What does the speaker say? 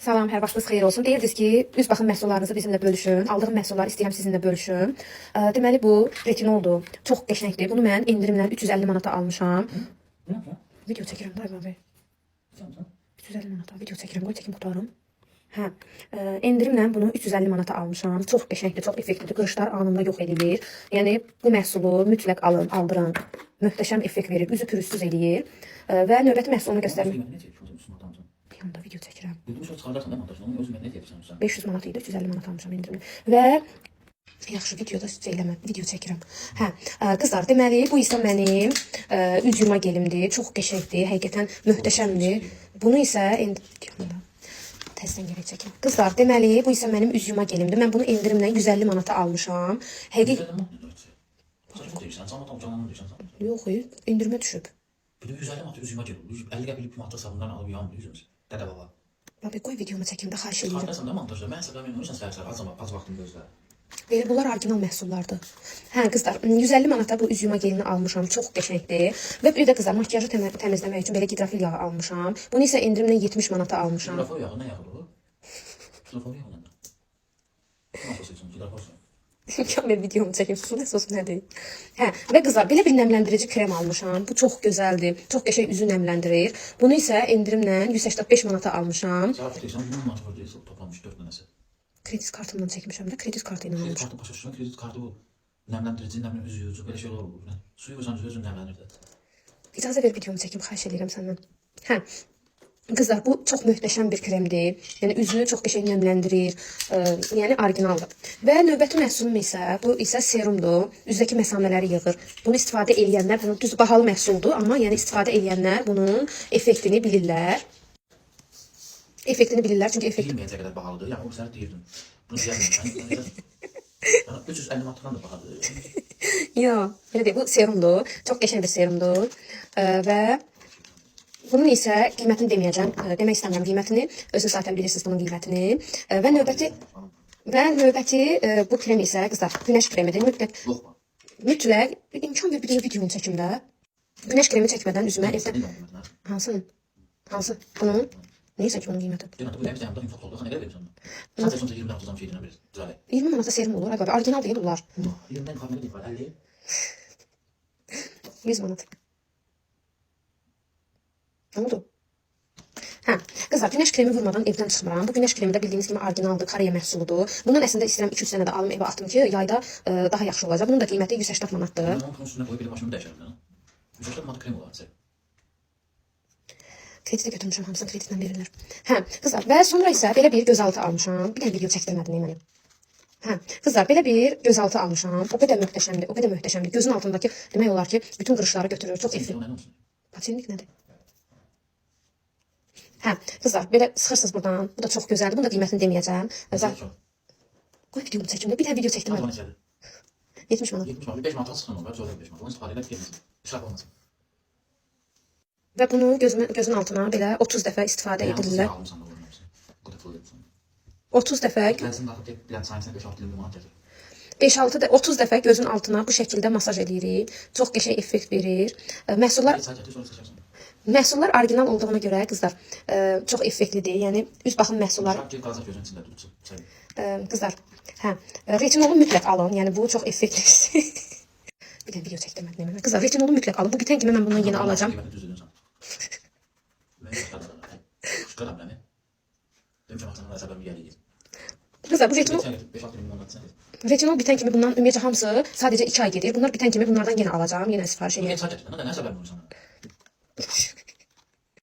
Salam, hər vaxtınız xeyir olsun. Deyirdiniz ki, üz baxım məhsullarınızı bizimlə bölüşün. Aldığım məhsulları istəyirəm sizinlə bölüşüm. Deməli bu retinoldur. Çox qəşəngdir. Bunu mən endirimlə 350 manata almışam. Ne yapıyorsun? Video çəkirəm də abi. Sen misin? 350 manata video çəkirəm. Qoy çəkim qurtarım. Hə, endirimlə bunu 350 manata almışam. Çox qəşəngdir, çox effektlidir. Qırışlar anında yox edilir. Yəni bu məhsulu mütləq alın, aldırın. Möhtəşəm effekt verir, üzü pürüzsüz eləyir. Və növbəti məhsulunu göstərim. Özü ne çekiyorsun? Üstüne atamsın. Bir anda video çəkirəm. Dedim şöyle çıkarlarsan değil mi montajını? Onun özü ne çekiyorsun sen? 500 manat idi, 350 manat almışam endirimlə. Və yaxşı videoda şey eləmə, video çəkirəm. Hə, qızlar, deməli bu isə mənim üz yuma gelimdir. Çox qəşəngdir, həqiqətən möhtəşəmdir. Bunu isə indi təzədən gərək çəkim. Qızlar, deməli bu isə mənim üz yuma gelimdir. Mən bunu endirimlə 150 manata almışam. Həqiqi 150 manat ne diyorsun? Sen diyorsun? Sen tam canlanı diyorsun sen. yox, endirimə düşüb. Bir de 150 manat üzüme geliyor. 50 qəpiklik bir manatlık sabundan alıp yağmıyor yüzümüz. Dede baba. Babi, qoy videomu çəkim də xahiş eləyirəm. Çıkartarsan da montajda. Ben hesaplamıyorum. Sen səhər səhər az zaman az vaxtım gözlə. Belə bunlar orijinal məhsullardır. Hə qızlar, 150 manata bu üz yuma gelini almışam. Çox qəşəngdir. Və bir də qızlar makiyajı təmizləmək üçün belə gidrofil yağı almışam. Bunu isə endirimlə 70 manata almışam. Hidrofor yağı ne yağı bu? Hidrofor yağı ne? Nasıl seçsin? Hidrofor yağı. İmkan ver videomu çəkim. Susun, əsas nədir? Hə, və qızlar belə bir nəmləndirici krem almışam. Bu çox gözəldir. Çox qəşəng üzü nəmləndirir. Bunu isə endirimlə 185 manata almışam. Sarı diyorsan 20 manat var diyorsun. Toplamış 4 tanesi. Kredit kartımdan çəkmişəm də, kredit kartı ilə Kredi almışam. kartı başa düşürsən, kredi kartı bu. Nemlendirici, nemlendirici, üzü yuzu, belə şeyler olur. Ne? Suyu vursan üzü özün nemlenir de. İcazə ver videomu çəkim, xahiş edirəm səndən. Hə. Qızlar, bu çox möhtəşəm bir kremdir. Yəni üzünü çox qəşəng nəmləndirir. Yəni orijinaldır. Və növbəti məhsulum isə bu isə serumdur. Üzdəki məsamələri yığır. Bunu istifadə eləyənlər, bunu düz bahalı məhsuldur, amma yəni istifadə eləyənlər bunun effektini bilirlər. Effektini bilirlər, çünki effekt Bilmeyecek kadar pahalıdır. Yani o sənə deyirdim. Bunu deyəmirəm. Yani, yani 350 manatdan da bahalıdır. Yox, belə deyil. Bu serumdur. Çox qəşəng bir serumdur. Və bunun isə qiymətini deməyəcəm. Demək istəmirəm qiymətini. Özünüz zaten bilirsiniz bunun qiymətini. Və növbəti bu krem isə qızlar, günəş kremidir. Mütləq Lokma. mütləq imkan ver bir dənə videomu çəkim də. Günəş kremi çəkmədən üzümə evdə Senin de olmadı. hansı? Hansı? Bunun? Neysə ki bunun qiyməti. Dün bu demiş yanımda infak oldu. Ne kadar veriyorsun? Sen sonuçta 20'den 30'dan bir şeyden bir. Güzel. 20 manata serum olur. Ay baba, orijinal deyil bunlar. 20'den yukarı ne var? 50. 100 manat. Nə oldu? Hə, qızlar, günəş kremi vurmadan evdən çıxmıram. Bu günəş kremi də bildiyiniz kimi orijinaldır, Koreya məhsuludur. Bundan əslində istəyirəm 2-3 dənə də alım evə atım ki, yayda daha yaxşı olacaq. Bunun da qiyməti 180 manatdır. Ben onun üstüne koyup bir de başımı değişerim. 180 manat krem olar. Kreditə götürmüşəm, hamısını kreditlə verirlər. Hə, qızlar, və sonra isə belə bir gözaltı almışam. Bir dənə video çəkdirmədin məni. Hə, qızlar, belə bir gözaltı almışam. O qədər möhtəşəmdir, o qədər möhtəşəmdir. Gözün altındakı demək olar ki, bütün qırışları götürür. Çox effektli. Ne olsun? Patinlik nədir? Hə, qızlar, belə sıxırsınız buradan. Bu da çox gözəldir. Bunun da qiymətini deməyəcəm. Zaten qoy videomu çəkim də. Bir dənə video Kaç çəkdirmədim. manat içeride? 70 manat. 70 manat. 5 manat sıxın olur. Söyle 5 manat. Onu istifadə edək gelmesin. İsraf olmasın. Və bunu gözün altına belə 30 dəfə istifadə edirlər. Almışsan da olmasın. Bu da pul ödəmişsən. 30 dəfə, Gəlsin daxil deyib, bilən sayın 5-6 milyon manat gətir. 5-6 də 30 dəfə gözün altına bu şəkildə masaj eləyirik. Çox qəşəng effekt verir. Məhsullar Bir çay gətir, sonra seçərsən. məhsullar orijinal olduğuna görə qızlar, çox effektlidir. Yəni üz baxım məhsulları Uşaq ki, qalacaq gözün içində dursun. Çay. Qızlar, hə, retinolu mütləq alın. Yəni bu çox effektli. Bir dənə video çəkdirmədim mənə. Qızlar, retinolu mütləq alın. Bu bitən kimi mən bundan yenə alacağam. Qiyməti düz dedin sən. Mən çıxardım. Çıxardım məni. Demişəm axşam hesabım gəlir. Qızlar, bu retinol 5-6 milyon manat sən. retinol bitən kimi bundan ümumiyyətcə hamısı sadəcə 2 ay gedir. Bunlar bitən kimi bunlardan yenə alacağam, yenə sifariş Niyə eləyəcəm. çay gətirdin? Nə hesabım vurursan?